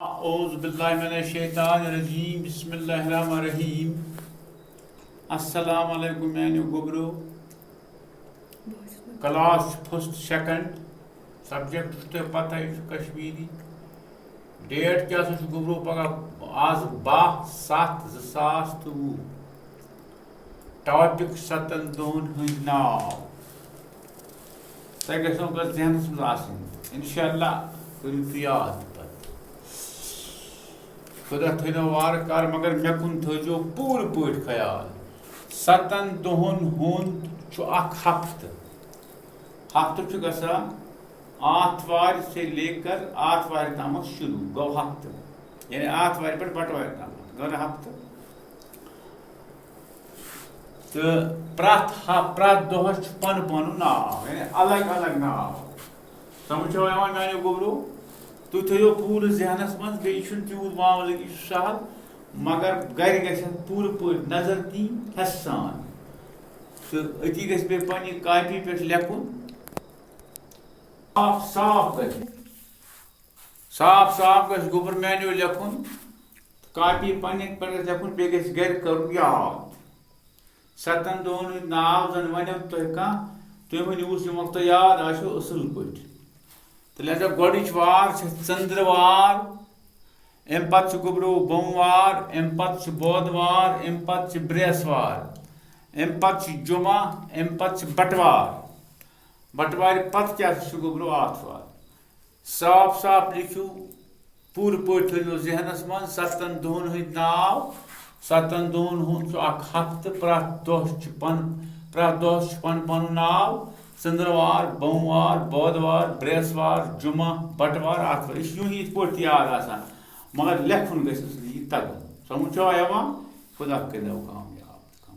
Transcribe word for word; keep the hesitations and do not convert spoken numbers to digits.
اعوذ باللہ من الشیطان الرجیم، بسم اللہ الرحمن الرحیم۔ السلام علیکم میانیو گوبرو۔ کلاس چھُ فسٹ سیکنڈ، سبجیکٹ چھُ تۄہہِ پتہ، یہِ چھُ کشمیری۔ ڈیٹ کیٛاہ سا چھُ گوبرو؟ پگاہ، آز باہ ستھ زٕ ساس تہٕ وُہ۔ ٹاپک ستن دۄہن ہٕنٛدۍ ناو۔ تۄہہِ گژھنو گژھ ذہنس منٛز آسٕنۍ۔ انشاءاللہ کٔرِو تُہۍ یاد پتہٕ۔ خدا تھٲینو وارٕ کار، مگر مےٚ کُن تھٲیزیو پوٗرٕ پٲٹھۍ خیال۔ ستن دۄہن ہُنٛد چھُ اکھ ہفتہٕ۔ ہفتہٕ چھُ گژھان آتھوارِ سے لے کر آتھوارِ تامَتھ شروع، گوٚو ہفتہٕ۔ یعنی آتھوارِ پٮ۪ٹھ بٹوارِ تامَتھ گوٚو نہ ہفتہٕ۔ تہٕ پرٛٮ۪تھ ہا-، پرٛٮ۪تھ دۄہَس چھُ پَنُن پَنُن ناو، یعنی الگ الگ ناو۔ سمجھ چھو یِوان میانیو گوبرو؟ تُہۍ تھٲیِو پوٗرٕ ذہنَس منٛز، بیٚیہِ چھُنہٕ تیوٗت معاملہٕ، یہِ چھُ سہل، مگر گَرِ گژھِ اَتھ پوٗرٕ پٲٹھۍ نظر دِنۍ حٮ۪سہٕ سان۔ تہٕ أتی گژھِ بیٚیہِ پنٛنہِ کاپی پٮ۪ٹھ لیکھُن۔ صاف صاف گژھِ، صاف صاف گژھِ گوٚبُر میانیو لیکھُن۔ کاپی پنٛنہِ پٮ۪ٹھ گژھِ لیکھُن، بیٚیہِ گژھِ گَرِ کَرُن یاد۔ ستن دۄہن ہُنٛد ناو زن ونیو تۄہہِ کانٛہہ، تُہۍ ؤنِو، یُس یِمن تۄہہِ یاد آسیو اصل پٲٹھۍ۔ تہٕ لہذا گۄڈٕنِچ وار چھِ ژٔنٛدٕروار، اَمہِ پتہٕ چھُ گوٚبرو بوموار، اَمہِ پتہٕ چھُ بودوار، اَمہِ پتہٕ چھُ برٛیسوار، اَمہِ پتہٕ چھُ جمعہ، اَمہِ پتہٕ چھُ بٹوار۔ بٹوارِ پتہٕ کیٛاہ چھُ گوٚبرو؟ آتھوار۔ صاف صاف لیکھِو، پوٗرٕ پٲٹھۍ تھٲیِو ذہنس منٛز ستن دۄہن ہٕنٛدۍ ناو۔ ستن دۄہن ہُنٛد چھُ اکھ ہفتہٕ، پرٛٮ۪تھ دۄہ چھُ پن-، پرٛٮ۪تھ دۄہس چھُ پنُن پنُن ناو۔ ژٔنٛدٕروار، بوموار، بودوار، برٛیسوار، جمعہ، بٹوار، آتھوار۔ یہِ چھُ یوٗہی یِتھ پٲٹھۍ تہِ یاد آسان، مگر لیکھُن گژھِ نہٕ یہِ تگُن۔ سمجھ چھوا یِوان؟ خدا کٔرِنو کامیاب۔